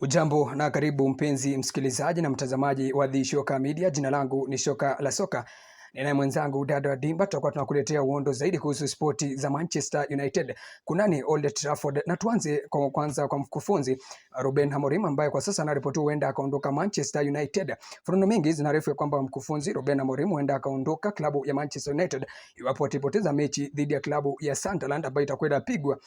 Ujambo na karibu mpenzi msikilizaji na mtazamaji wa The Shoka Media. Jina langu ni Shoka la Soka, ninaye mwenzangu Dada wa Dimba. Tutakuwa tunakuletea uondo zaidi kuhusu spoti za Manchester United kunani Old Trafford, na tuanze kwa kwanza kwa mkufunzi Ruben Amorim ambaye kwa sasa anaripotiwa huenda akaondoka Manchester United. Furuno mingi zinaarifu kwamba mkufunzi Ruben Amorim huenda akaondoka klabu ya Manchester United iwapo atapoteza mechi dhidi ya klabu ya Sunderland ambayo itakuwa inapigwa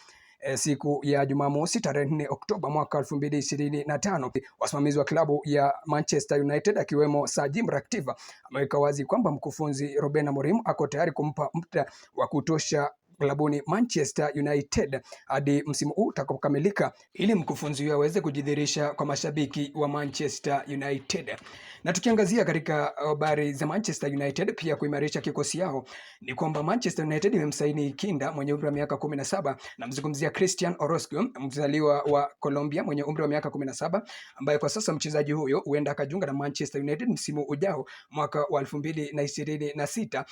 siku ya Jumamosi tarehe 4 Oktoba mwaka 2025. Wasimamizi wa klabu ya Manchester United akiwemo Sir Jim Ratcliffe ameweka wazi kwamba mkufunzi Ruben Amorim ako tayari kumpa muda wa kutosha klabuni Manchester United hadi msimu huu utakapokamilika ili mkufunzi huyo aweze kujidhihirisha kwa mashabiki wa Manchester United. Na tukiangazia katika habari za Manchester United pia kuimarisha kikosi yao ni kwamba Manchester United imemsaini kinda mwenye umri wa miaka 17, na mzungumzia Christian Orozco, mzaliwa wa Colombia mwenye umri wa miaka 17, ambaye kwa sasa mchezaji huyo huenda akajiunga na Manchester United msimu ujao mwaka wa 2026.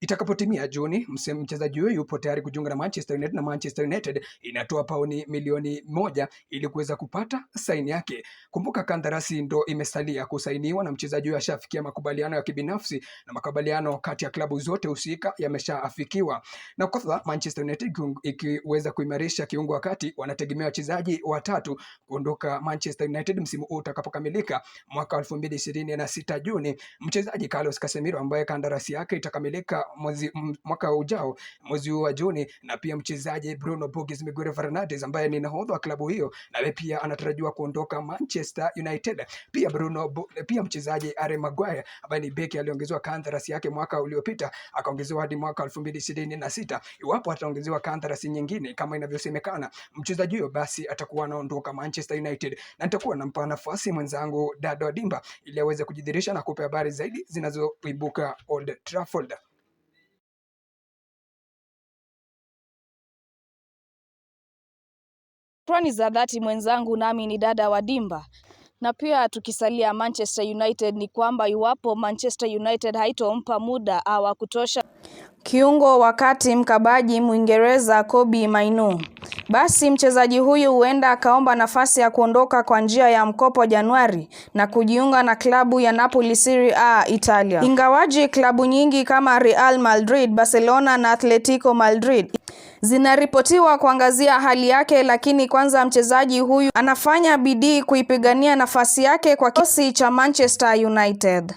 Itakapotimia Juni, mchezaji huyo yupo tayari kujiunga na Manchester United na Manchester United inatoa pauni milioni 1 ili kuweza kupata saini yake. Kumbuka kandarasi ndo imesalia kusainiwa na mchezaji huyo ashafikia makubaliano ya kibinafsi na makubaliano kati ya klabu zote husika yameshaafikiwa. Na kwa Manchester United ikiweza kuimarisha kiungo wakati wanategemea wachezaji watatu kuondoka Manchester United msimu huu utakapokamilika mwaka 2026 Juni. Mchezaji Carlos Casemiro ambaye kandarasi yake itakamilika mwezi mwaka ujao mwezi huu wa Juni, na pia mchezaji Bruno Borges Miguel Fernandes ambaye ni nahodha wa klabu hiyo, naye pia anatarajiwa kuondoka Manchester United. Pia Bruno pia mchezaji Harry Maguire ambaye ni beki aliongezewa kandarasi yake mwaka uliopita akaongezewa hadi mwaka 2026. Iwapo ataongezewa kandarasi nyingine kama inavyosemekana, mchezaji huyo basi atakuwa anaondoka Manchester United, na nitakuwa nampa nafasi mwenzangu Dado Dimba ili aweze kujidhihirisha na kupe habari zaidi zinazoibuka Old Trafford. Shukrani za dhati mwenzangu, nami ni dada wa Dimba. Na pia tukisalia Manchester United ni kwamba iwapo Manchester United haitompa muda wa kutosha kiungo wakati mkabaji Mwingereza Kobbie Mainoo, basi mchezaji huyu huenda akaomba nafasi ya kuondoka kwa njia ya mkopo Januari na kujiunga na klabu ya Napoli Serie A Italia. Ingawaji klabu nyingi kama Real Madrid, Barcelona na Atletico Madrid zinaripotiwa kuangazia hali yake, lakini kwanza mchezaji huyu anafanya bidii kuipigania nafasi yake kwa kikosi cha Manchester United.